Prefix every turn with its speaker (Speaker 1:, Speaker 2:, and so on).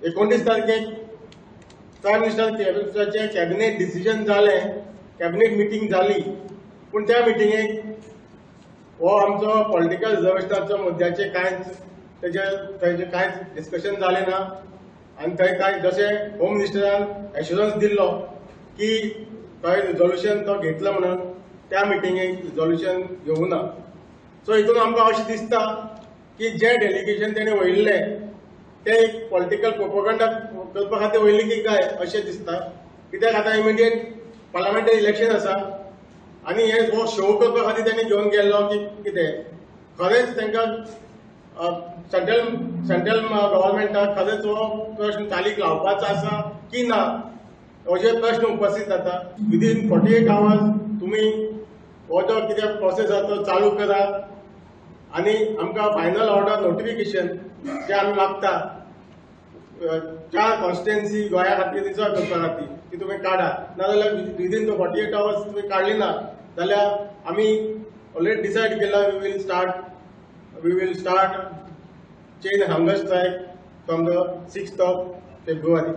Speaker 1: 29 तारखेक prime minister cabinet decision जालें, cabinet meeting जाली, पूण त्या मिटिंगेक हो आमचो पॉलिटिकल रिजर्वेशनाचो मुद्द्याचें कांयच तेजें कांयच डिस्कशन जालें ना. आनी थंय कांय जशें होम मिनिस्टरान एश्युरन्स दिल्लो की थंय रिजोल्युशन तो घेतलो म्हणून, त्या मिटिंगेक रिजोल्युशन घेवूं ना. सो हितून आमकां अशें दिसता की जें डेलिगेशन तेणें वयल्लें तें एक पॉलिटिकल प्रोपोगंडा करपा खातीर वयलें की काय अशें दिसता. कित्याक आतां इमिडिएट पार्लमेंटरी इलेक्शन आसा आनी हे हो शो करपा खातीर तेणी घेवन गेल्लो की कितें. खरेंच तांकां सेंट्रल गव्हर्मेंटाक खरेंच हो प्रश्न चालीक लावपाचो आसा की ना अशे प्रश्न उपस्थित जाता. विदीन 48 आवर्स तुमी हो जो कितें प्रोसेस आसा तो चालू करा आनी आमकां फायनल ऑर्डर नोटिफिकेशन जे आमी मागता 4 कॉन्स्टिट्युएन्सी गोंया खातीर रिजर्व करपा खातीर ती तुमी काडा, नाजाल्यार विदीन 48 आवर्स तुमी काडली ना जाल्यार आमी ऑलरेडी डिसायड केला we will start chain hunger strike from the 6th of February.